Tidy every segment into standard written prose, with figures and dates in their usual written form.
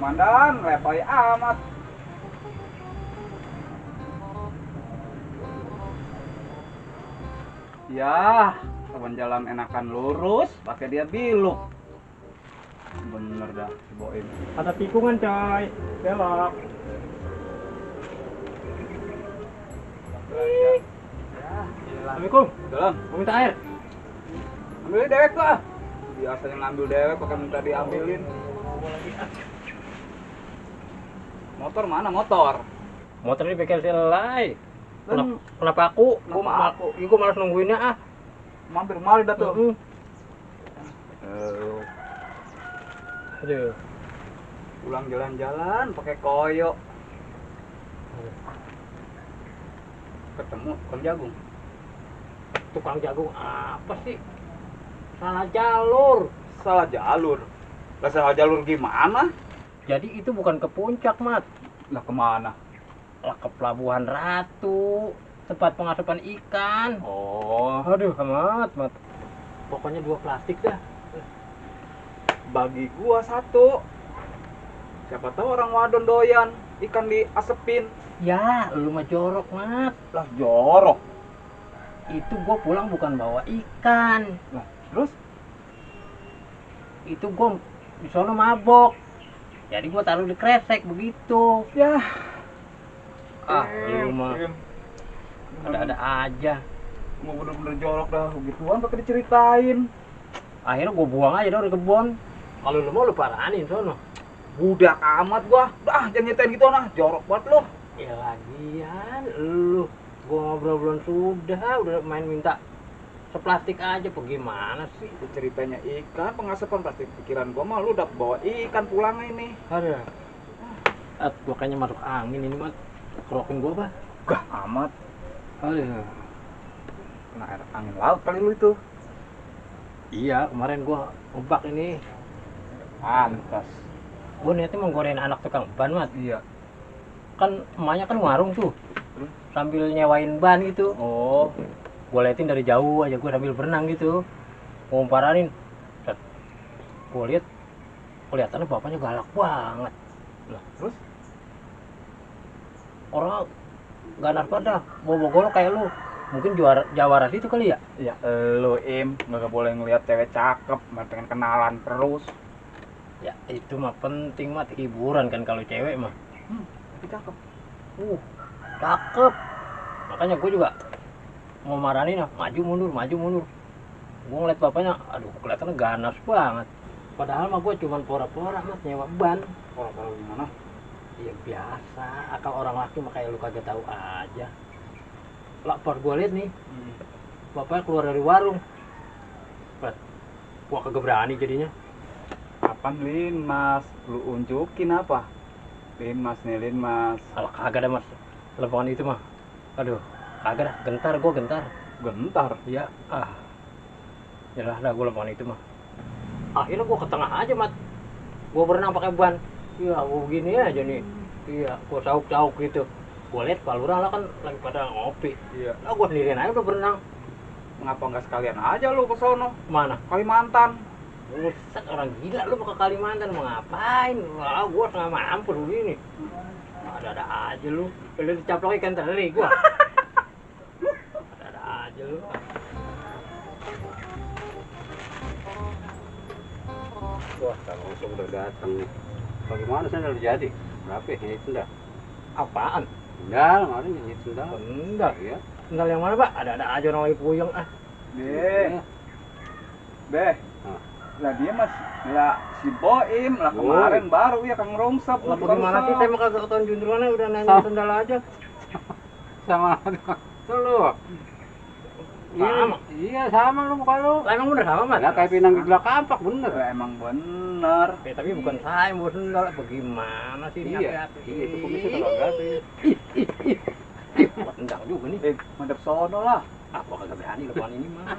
Komandan, letoy amat. Ya, teman jalan enakan lurus, pakai dia biluk. Bener dah si Boim. Ada tikungan coy, belok. Ya, Assalamualaikum. jalan. Mau minta air? Ambil dewek lah. Biasanya ngambil dewek pakai minta diambilin. Motor mana motor? Motor ini bengkel selai. Dan Kenapa aku? Kenapa aku? Gue malas nungguinnya ah. mampir kemari dah tuh. Aduh. Pulang jalan-jalan pakai koyo. Ketemu tukang jagung. Tukang jagung apa sih? Salah jalur. Salah jalur. Lah salah jalur gimana? Jadi itu bukan ke puncak, Mat. Lah kemana? Lah ke Pelabuhan Ratu, tempat pengasupan ikan. Oh, Aduh, amat, Mat. Pokoknya 2 plastik dah. bagi gua 1. Siapa tahu orang wadon doyan ikan diasepin. Ya, lu mah jorok, Mat. Lah jorok. Itu gua pulang bukan bawa ikan. Lah, terus Itu gua di sono mabok. Jadi gua taruh di kresek begitu. ya Lu mah ada-ada aja. Mau bener-bener jorok dah begituan pakai diceritain. Akhirnya gua buang aja dari kebun. Kalau lu mau lu paranin sono. Budak amat gua. Dah jangan nyetain gitu nah, jorok banget lu. Ya lagian lu gua ngobrol belum udah main minta seplastik aja bagaimana sih? Itu ceritanya ikan pengasapan plastik. Pikiran gua mah lu udah bawa ikan pulang ini. Ada. Gua kayaknya masuk angin ini, Mat. Kerokin gua apa? Gah amat. Aduh. Kena air angin laut kali lu itu. Iya, kemarin gua ngebak ini. Pantas. Gua niatnya mau goreng anak tukang ban, Mat. Iya. Kan emaknya kan warung tuh. Terus? Sambil nyewain ban gitu. Oh, Gua liatin dari jauh aja, gua sambil berenang gitu. Mau paranin. Set. Gua lihat kelihatannya bapaknya galak banget. Lah, terus orang ganas pada bawa golok kayak lu. Mungkin jawara itu kali ya? ya lu nggak boleh ngeliat cewek cakep, mah pengen kenalan terus. Ya itu mah penting, Mat. Hiburan kan kalau cewek mah. Tapi cakep. Cakep. Makanya gue juga mau marahin ya, maju mundur. Gue ngeliat bapaknya, aduh kelihatannya ganas banget. Padahal mah gue cuma pora-pora, Mat, nyewa ban. Orang-orang gimana? Ya biasa, akal orang laki mah kayak lu kagak tahu aja. Lapar gue liat nih, bapaknya keluar dari warung. Bet, gua kagak berani jadinya. Apaan Lin Mas? Lu unjukin apa? Lin Mas. Alah kagak dah, Mas. Lepongan itu mah. Aduh, kagak dah, gua gentar. Gentar. Iya, Yalah dah gua lepongan itu mah. Akhirnya gua ke tengah aja, Mat. Gua berenang pakai ban. Iya, gua begini aja nih. Iya, gua sauk-sauk gitu. Gua lihat palura lah kan lagi pada ngopi. Iya. Lah gua sendirian aja udah berenang. Mengapa nggak sekalian aja lu ke sono? Mana? Kalimantan. Buset, orang gila lu mau ke Kalimantan mau ngapain? Wah, gua setengah mampu dulu ini. Ada-ada aja lu. Lu dicaplok ikan teri gua. Ada-ada aja lu. Wah, kalau langsung udah datang nih. Bagaimana sendal jadi? Berapa ya sendal? Apaan? Sendal, kemarin nyit sendal. Sendal. Iya. Sendal yang mana, Pak? Ada-ada aja orang lagi puyeng ah. Beh. Hah. Lah dia mas, lah si Boim lah kemarin baru ya Kang Rongsap. Lah bagaimana sih? Saya mah kagak ketahuan jundurannya udah nanya sendal aja. Sama lu. Sama. Iya, sama lu muka lu. Lah emang bener sama, Mas? Lah kayak pinang di belakang kampak bener. Lah emang bener. Ya, tapi bukan saya yang bawa sendal. Bagaimana sih? Iya, itu kumisnya terlalu gatel. Buat tendang juga nih. Madep sono lah. Apa kagak berani lepas ini mah.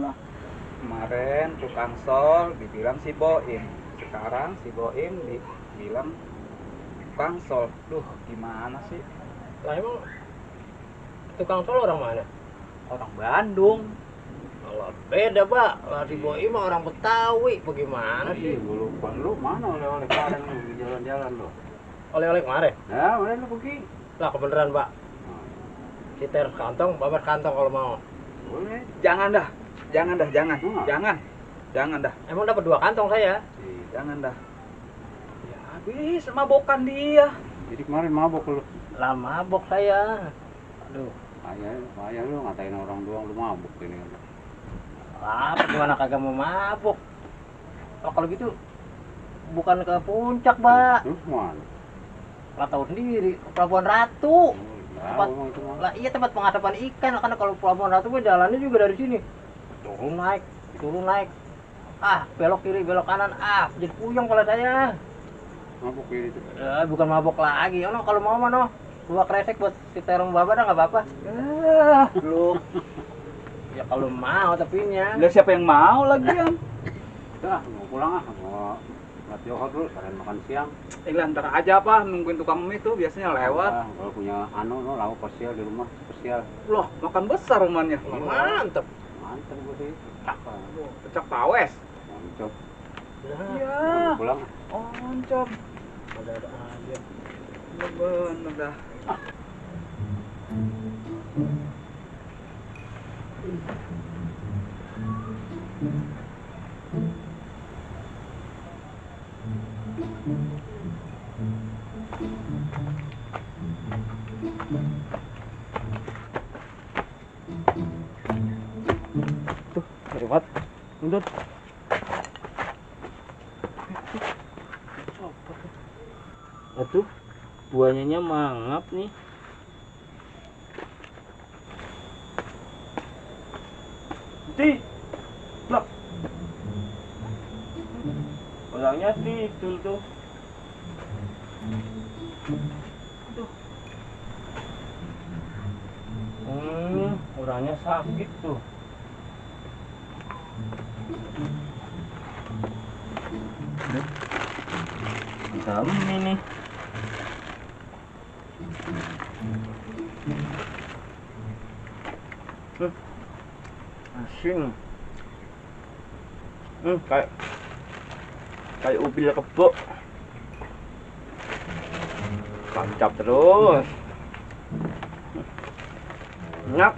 Lah. Kemarin tukang sol dibilang si Boim. Sekarang si Boim dibilang tukang sol. Duh, gimana sih? Lah emang tukang sol orang mana? Orang Bandung. Lah, beda, Pak. Lah si Boi mah orang Betawi, bagaimana Iya, sih? gue lupa. Lu mana oleh-oleh kemarin lu di jalan-jalan lu? Oleh-oleh kemarin? Ya, mana lu pergi? Lah kebeneran, Pak. Nah, Citer kantong, babat kantong kalau mau. boleh. Jangan dah. Jangan dah, jangan. Enggak. Jangan. Jangan dah. Emang dapat 2 kantong saya? Iya. Jangan dah. Ya habis mabokan dia. Jadi kemarin mabok lu. Lah mabok saya. Aduh. Ayah lu ngatain orang doang lu mabuk ini. Apa gimana kagak mau mabok? Oh, kalau gitu bukan ke puncak, Pak. Terus mana? Lah tahu sendiri, Pelabuhan Ratu. Tempat itu mah. Lah iya tempat pengasapan ikan, karena kalau Pelabuhan Ratu mah jalannya juga dari sini. Turun naik. Ah, belok kiri, belok kanan. Ah, jadi puyeng kalau saya. Mabuk ini tuh. Bukan mabok lagi. Ono kalau mau mah no. 2 kresek buat si terong baba dah enggak apa-apa. Lu. Ya kalau mau tapinya. Lah siapa yang mau lagi yang? Udah, mau pulang ah. Mau lihat Johor dulu, sekalian makan siang. Ntar aja apa nungguin tukang mie tuh biasanya lewat. Ah, kalau punya no, lauk spesial di rumah, spesial. Loh, makan besar rumahnya. Mantep. Mantap gue sih. Pecak pawes. Mantap. Nah, Iya. Pulang. Oncom. ada aja. Bener dah. Tuh, lewat. Mundur. Aduh, buahnya mangap nih. Di, loh. Orangnya tidur tuh. Orangnya sakit tuh. Hitam ini. Asin. Kayak ubil kebo. Tancap terus. Nyap.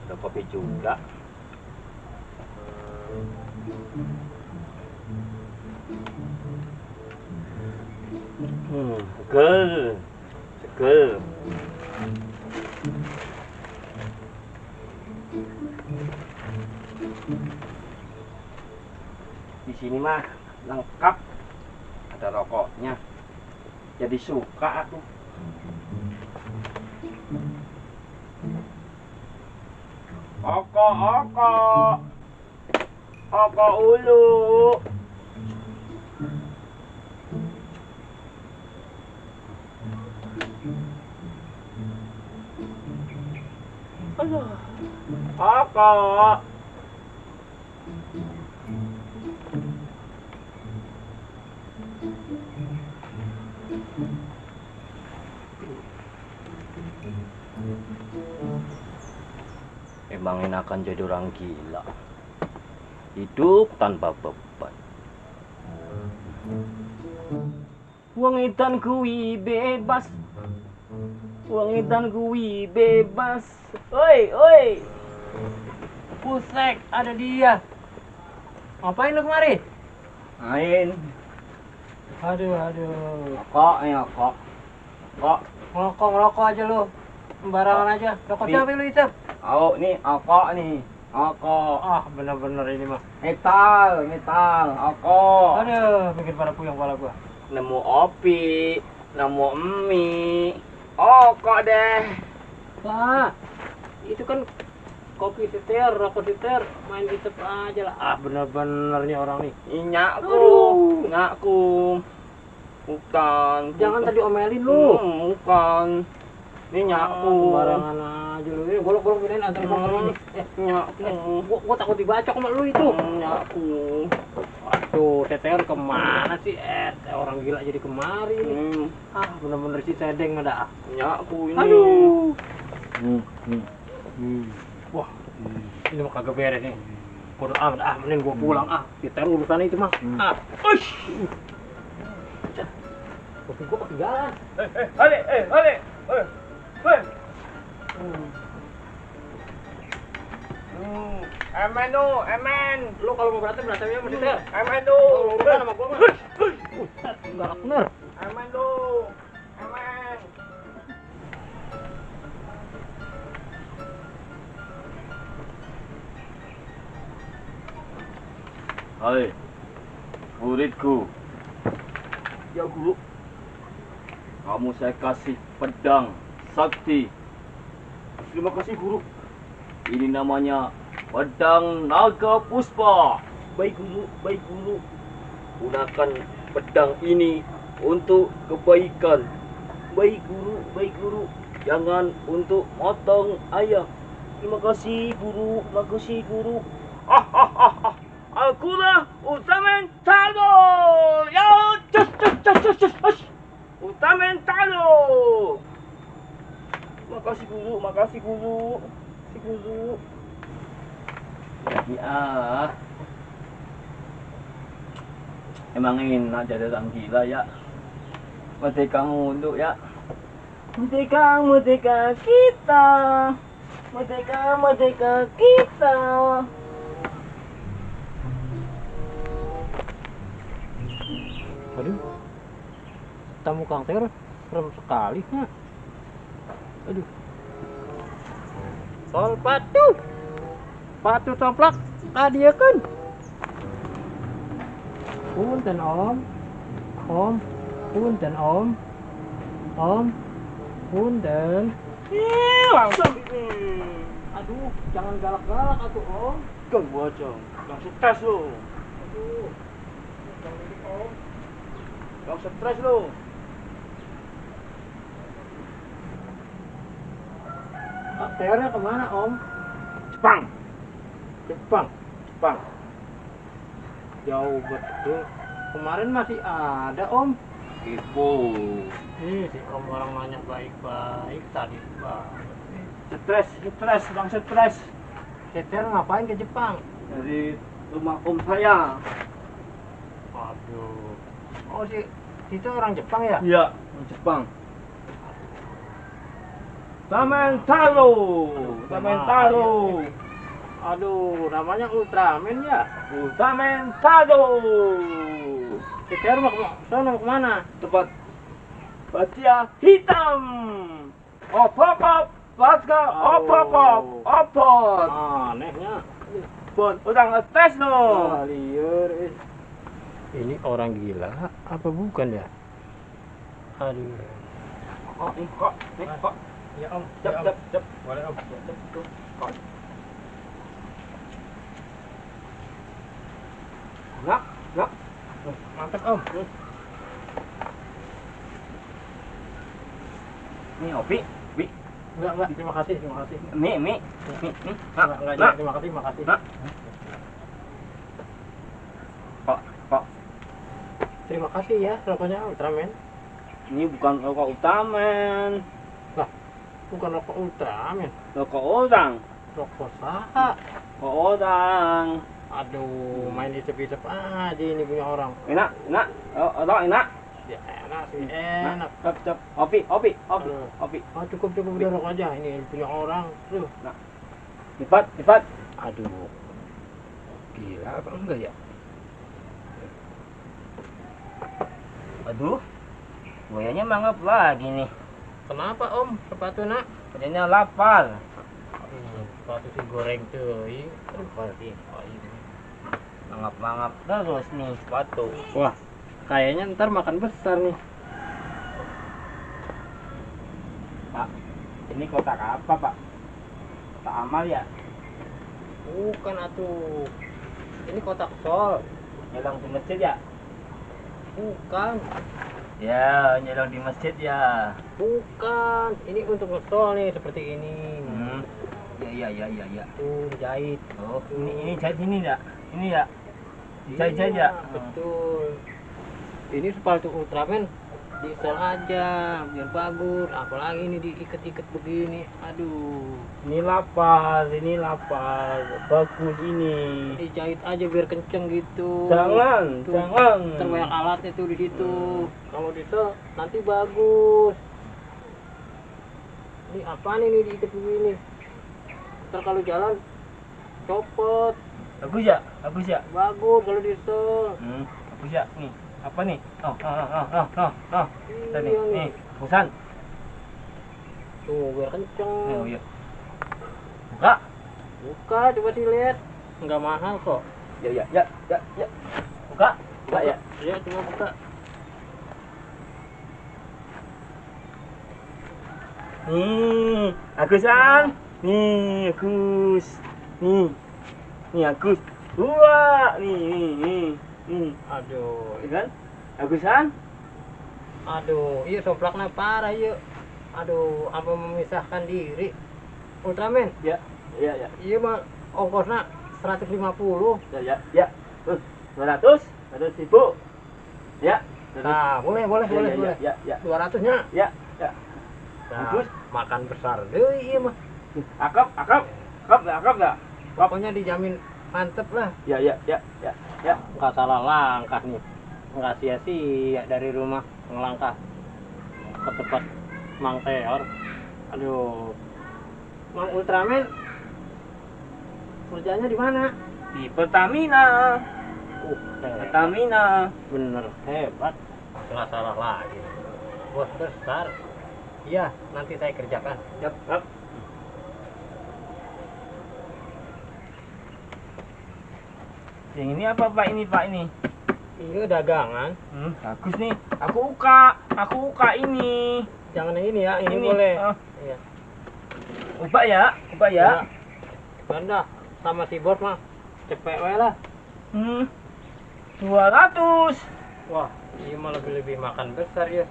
Ada kopi juga. Seger. Seger. Di sini mah lengkap, ada rokoknya. Jadi suka aku. Oko ulu. Aduh. Oko. Emang enakan jadi orang gila. Hidup tanpa beban. Wong edan kuwi bebas. Wong edan kuwi bebas. Oi. Pusek, ada dia. Ngapain lu kemari? Main. Aduh. Kok. Ngerokok aja lu. Sembarangan aja. Rokok siapa lu itu? Oh, nih, Oko nih. Oko. Ah, bener-bener ini mah. Metal. Oko. Aduh, bikin pada puyeng kepala gua. Nemu opi, nemu mie. Oko deh. Pak, itu kan kopi seter, rokok seter, main hitep aja lah. Ah, bener-bener nih orang nih. Nyakku. Bukan. Jangan tadi omelin lu. Bukan. Ini nyakku. Sembarangan aja lu. Ini golok-golok giniin antar motor ini. Nyakku. Gua takut dibacok sama lu itu. Nyakku. Tuh, teter kemana sih? Orang gila jadi kemari. Bener-bener si sedeng ada. Ya aku ini. Aduh. Wah, ini mah kagak beres nih. Bodo amat, mending gua pulang Teter urusan itu mah. Uish. Kopi gua ketinggalan. Hale. Aman. Lu kalau mau berantem berantemnya sama Teter. Aman Urusan sama gua mah. Enggak bener. Aman. Hai, muridku. Ya guru. Kamu saya kasih pedang sakti. Terima kasih guru. Ini namanya pedang naga puspa. Baik guru. Gunakan pedang ini untuk kebaikan. Baik guru. Jangan untuk motong ayam. Terima kasih guru. Akulah Utamen Taro. Ya, cus. Utamen Taro. Makasih guru. Ya. Emang enak jadi orang gila ya. Merdeka mulu ya. Merdeka kita. Merdeka kita. Aduh. Tamu Kang Ter serem sekali. Aduh. Sol patu coplak kadieukeun. Punten Om. Punten Om. Punten. Langsung. Aduh, jangan galak-galak atuh Om. Kang Bocong, langsung stres lo. Aduh. Jangan gitu Om. Langsung stres lo. Ternya kemana Om? Jepang. Jauh betul. Kemarin masih ada Om. Ibu. Si Om orang nanya baik-baik tadi Pak. Stres, bang stres. Teter ngapain ke Jepang? Dari rumah om saya. Aduh. Oh itu orang Jepang ya? Iya, Jepang. Tamen Taro. Aduh, namanya Ultraman ya? Tamen Taro. Teter mau kemana? Tempat batia hitam. Opop. Laska, opop. Anehnya. Bon, udang ngetes no. Liur. Ini orang gila apa bukan ya? Aduh. Ini kok. Ya Om. Cep. Boleh Om. Nak. Mantap Om. Ini Opi. Enggak, terima kasih. Mi. Enggak, terima kasih. Nak. Pak. Terima kasih ya rokoknya Ultraman. Ini bukan rokok Utamen. Lah, bukan rokok Ultraman. Rokok orang. Rokok saha? Rokok orang. Aduh, main isep-isep aja ini punya orang. Enak. Enak. Ya enak sih, enak. Cep. Opi. Aduh. Cukup udah rokok aja. Ini punya orang. Tuh. Lipat. Aduh. Gila apa enggak ya? Aduh. Buayanya mangap lagi nih. Kenapa Om? Sepatu nak? Kerjanya lapar. Sepatu si goreng tuh. Aduh, pasti. Mangap terus nih sepatu. Wah, kayaknya ntar makan besar nih. Pak, ini kotak apa Pak? Kotak amal ya? Bukan atuh. Ini kotak sol. Nyelang di masjid ya? Bukan. Ya, nyelang di masjid ya. Bukan. Ini untuk ngestol nih seperti ini. Ya. Tuh dijahit. Oh, ini jahit ini enggak? Ini ya? Jaya. Iya, betul. Ini sepatu Ultraman diesel aja biar bagus, apalagi ini diikat-ikat begini. Aduh, Ini lapas, bagus ini. dijahit aja biar kenceng gitu. Jangan, Tuh, jangan. terbanyak alatnya tuh di situ. Kalau diesel nanti bagus. Ini apa nih diikat begini? Ntar kalau jalan copot. Bagus ya, bagus ya. Bagus kalau diesel. Bagus ya. Nih, apa nih? Oh. Kita nih, Iya nih, bosan. Tuh biar kenceng. Oh iya. Buka. Buka, coba sih lihat. Nggak mahal kok. Ya. Buka. Buka ya. Iya, coba buka. Agusan. Nih, Agus. Nih Agus. Wah, nih. Aduh, Iya kan? Agusan. aduh, iya soplaknya parah iya. Aduh, apa memisahkan diri. Ultraman, Ya. iya mah ongkosnya 150. Ya. 200 ribu. Ya. Nah, boleh. Ya. 200-nya. Ya. Nah, Bagus. makan besar deh iya mah. Akap dah. Pokoknya dijamin mantep lah. Ya. Nggak salah langkah nih. Nggak sia-sia dari rumah ngelangkah ke tempat Mang Teor. Aduh, Mang Ultraman kerjanya di mana? Di Pertamina. Hebat. Bener hebat. Nggak salah lagi. Bos besar. Iya, nanti saya kerjakan. Yap. Yang ini apa Pak ini? Iya dagangan. Bagus nih. Aku uka ini. Jangan yang ini ya, ini boleh. Iya. Ubah ya. Banda sama si bos mah cepet wae lah. 200. Wah, ini mah lebih makan besar ya.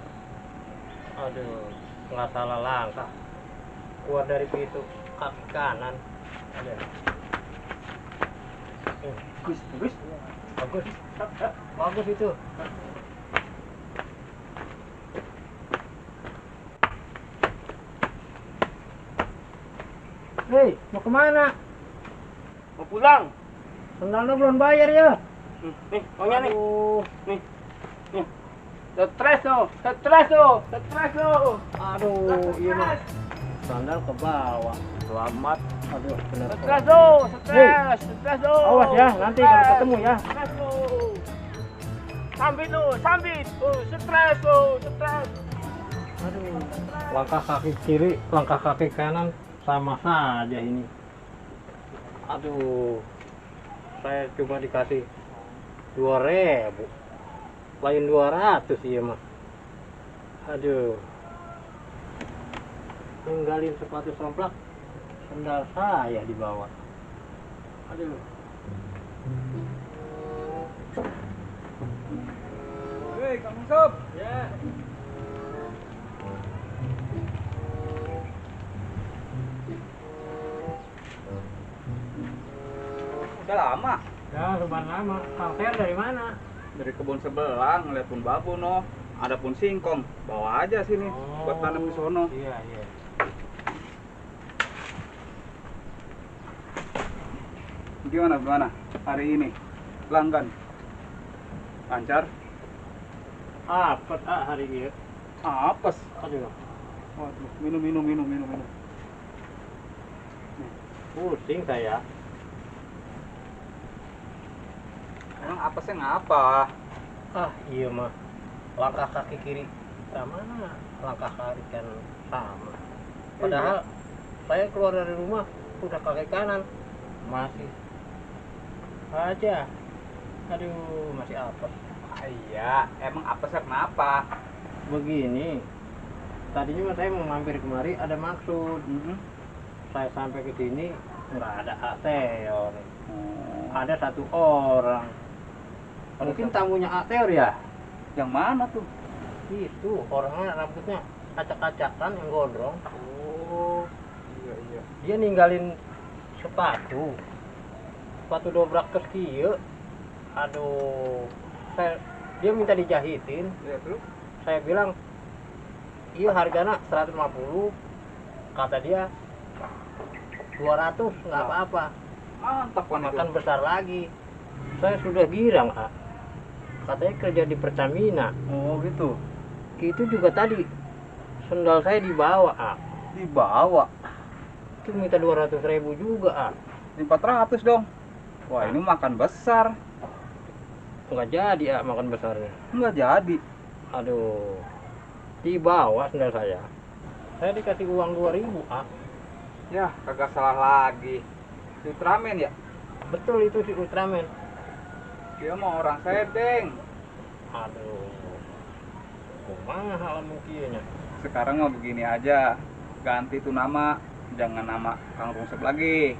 Aduh, nggak salah langkah. Keluar dari pintu kaki kanan. Aduh. Bagus itu. Hei, mau kemana? Mau pulang. Sendalnya belum bayar ya? Nih, uangnya nih. Aduh. Nih. Stres lo. Aduh, iya mah. Sandal ke bawah. Selamat. Aduh, bener. Stres lo. Awas ya, nanti kalau ketemu ya. Stres lo. Sambit. Stres lo. Aduh, langkah kaki kiri, langkah kaki kanan sama saja ini. Aduh, saya cuma dikasih 2.000, lain 200 iya mah. Aduh, ninggalin sepatu somplak, sendal saya di bawah. Aduh. Hei, Kang Sob. Ya. Udah lama. Ya, lumayan lama. Kang Ter dari mana? Dari kebun sebelah ngeliat pun babu no. Ada pun singkong. Bawa aja sini buat tanam di sono. Iya. Gimana hari ini? Pelanggan lancar? Apes hari ini. Apes. Aduh, Waduh, minum. pusing saya. Emang apesnya ngapa? Iya mah. Langkah kaki kiri sama, langkah kaki kan sama. Padahal saya keluar dari rumah udah kaki kanan masih aja. Aduh, masih apes. Iya, emang apesnya kenapa? Begini, tadinya mah saya mau mampir kemari ada maksud. Saya sampai ke sini nggak ada Ateor. Ada satu orang. Mungkin tamunya Ateor ya? Yang mana tuh? Itu orangnya rambutnya acak-acakan yang gondrong. Oh, iya. Dia ninggalin sepatu dobrak ke kieu. Aduh, dia minta dijahitin. Ya terus? Saya bilang, iya harganya 150. Kata dia 200 nggak apa-apa. Mantap kan itu. Makan besar lagi. Saya sudah girang, Kak. Katanya kerja di Pertamina. Oh gitu. Itu juga tadi sendal saya dibawa, Kak. Dibawa. Itu minta 200.000 juga, Kak. 400 dong. Wah ini makan besar. Nggak jadi, Kak, makan besarnya. Nggak jadi. Aduh, dibawa sendal saya. Saya dikasih uang 2.000, Kak. Ya kagak salah lagi. Si Ultraman ya? Betul itu si Ultraman. Dia mau orang sedeng. Aduh, kumaha mungkinnya. Sekarang mah begini aja. Ganti tuh nama. Jangan nama Kang Rungsep lagi.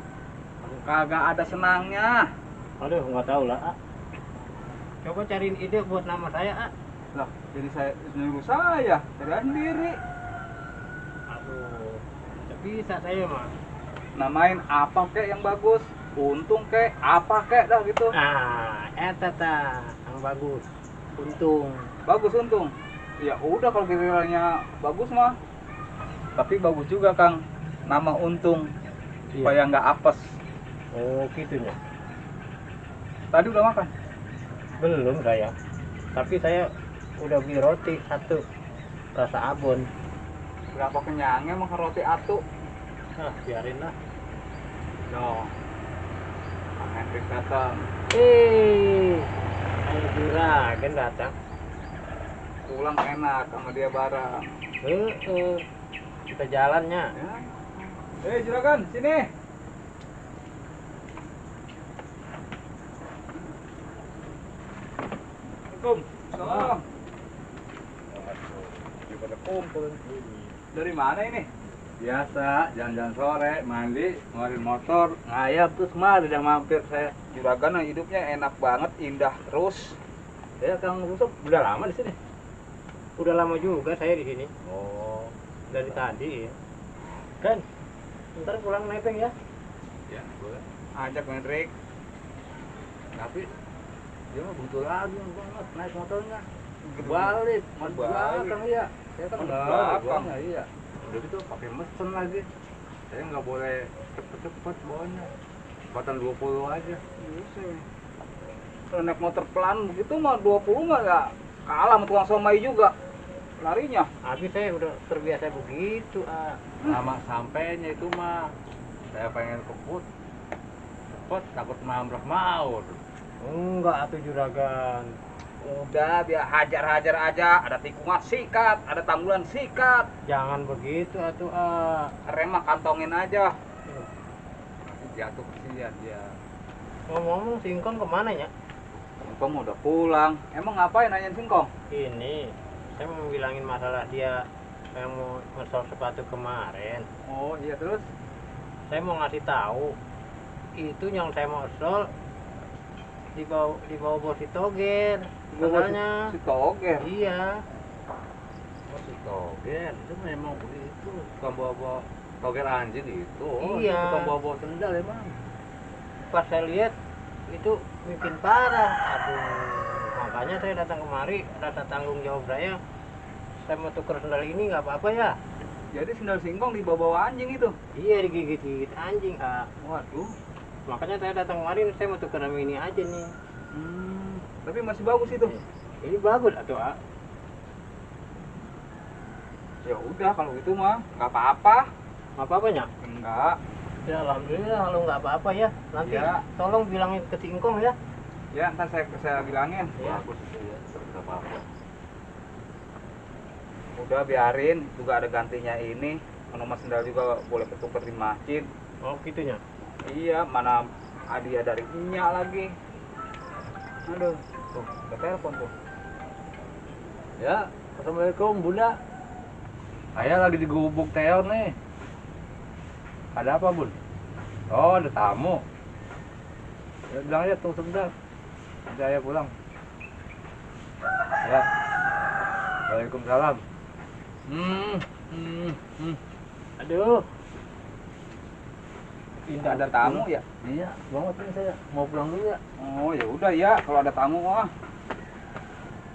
Aku kagak ada senangnya. Aduh, nggak tahu lah, Kak. Coba cariin ide buat nama saya, Kak. Lah, jadi saya nyuruh saya cari sendiri. Aduh, nggak bisa saya mah. Namain apa kek yang bagus? Untung kek, apa kek dah gitu. Nah, eta ta, yang bagus. Untung. Bagus untung. Ya udah kalau kiranya bagus mah. Tapi bagus juga Kang. Nama untung supaya nggak apes. Oh, gitunya. Tadi udah makan? Belum saya. Tapi saya udah beli roti satu rasa abon. Berapa kenyangnya makan roti atu? Nah, biarin lah. No. Kang Hendrik datang. Ayo juragan datang. Pulang enak sama dia bareng. Kita jalannya. Ya. Juragan, sini. Assalamualaikum. Salam. Pada kumpul. Dari mana ini? Biasa, jalan-jalan sore, mandi, ngeluarin motor, ngayap terus kemari udah mampir saya. Juragan hidupnya enak banget, indah terus. Ya, Kang Rusop udah lama di sini. Udah lama juga saya di sini. Oh, Dari tadi ya. Kan, ntar pulang nebeng ya. ya boleh. Ajak Hendrik. Tapi dia mah butuh lagi banget naik motornya. Balik, Mas belakang iya. Saya kan Mas udah belakang. iya. Udah gitu pakai mesin lagi. Saya nggak boleh cepet-cepet bawanya. Kecepatan 20 aja. Kalau naik motor pelan begitu mah 20 mah ya kalah sama tukang somai juga larinya. Habis saya udah terbiasa begitu, Lama sampainya itu mah. Saya pengen kebut. Cepet takut nabrak maut. Enggak atuh juragan. Udah biar hajar-hajar aja, ada tikungan sikat, ada tanggulan sikat, Jangan begitu atuh, rem mah kantongin aja. Jatuh kesian dia. Ngomong-ngomong singkong kemana ya? Singkong udah pulang. Emang ngapain nanyain Singkong? Ini, saya mau bilangin masalah dia yang mau ngesol sepatu kemarin. Oh iya terus? Saya mau ngasih tahu itu yang saya mau sol dibawa bos si Toger. Katanya. Si Toger. Iya. Oh, si Toger itu memang begitu. Tukang bawa Toger anjing itu. Oh, Iya. itu tukang bawa sendal emang. Pas saya lihat itu bikin parah. Aduh, makanya saya datang kemari, rasa tanggung jawab saya mau tuker sendal ini nggak apa-apa ya. Jadi sendal Singkong dibawa anjing itu. Iya, digigit-gigit anjing, Waduh. makanya saya datang kemarin, saya mau tuker sama ini aja nih. Tapi masih bagus itu. Ini bagus atau Ya udah kalau gitu mah nggak apa-apa. nggak apa-apanya? Enggak. Ya alhamdulillah kalau nggak apa-apa ya. Nanti Ya. tolong bilangin ke Singkong ya. Ya ntar saya bilangin. Ya. Bagus itu ya. Nggak apa-apa. Udah biarin, juga ada gantinya ini. Nomor sendal juga boleh ketukar di masjid. Oh gitunya. Iya, mana hadiah dari Nya lagi. Aduh, tuh, ada telepon tuh. Ya, assalamualaikum Bunda. Saya lagi di gubuk Teo nih. Ada apa Bun? Oh, ada tamu. Ya, bilang aja tunggu sebentar. Saya pulang. Ya. Waalaikumsalam. Aduh. Indah ada betul. tamu ya? Iya, banget nih saya. Mau pulang dulu ya. Oh ya udah ya, kalau ada tamu mah.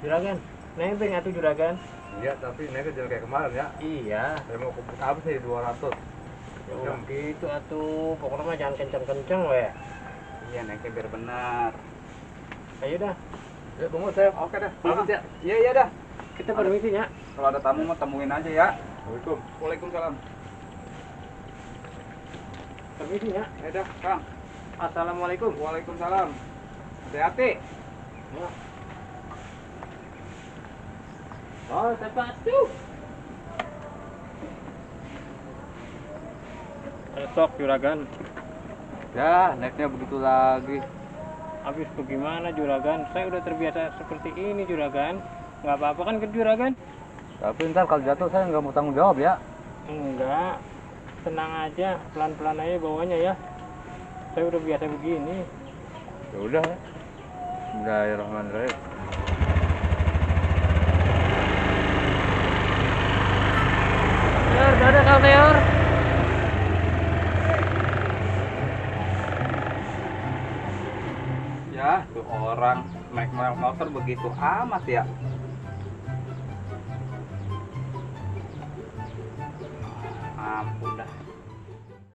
Juragan, nempeng atuh juragan. Iya, tapi naiknya jangan kayak kemarin ya. Iya. Saya mau kumpul habis nih 200. Ya udah gitu atuh, pokoknya mah jangan kenceng-kenceng we. Iya naiknya biar benar. Ayo dah, Ya, tunggu saya. Oke dah. Permisi ya. Iya iya dah. kita permisi ya. Kalau ada tamu mah temuin aja ya. Assalamualaikum. Waalaikumsalam. Permisi ya. Ya dah, Kang. Assalamualaikum. Waalaikumsalam. Hati-hati. Ya. Oh, sepatu. Esok juragan. Ya, naiknya begitu lagi. Habis bagaimana juragan? Saya udah terbiasa seperti ini juragan. Nggak apa-apa kan ke juragan? Tapi ntar kalau jatuh saya nggak mau tanggung jawab ya. Enggak. Tenang aja, pelan-pelan aja bawanya ya. Saya udah biasa begini. Ya udah. Bismillahirrahmanirrahim. Dadah Kang Teor. Ya, tuh orang naik motor begitu amat ya. Ampun.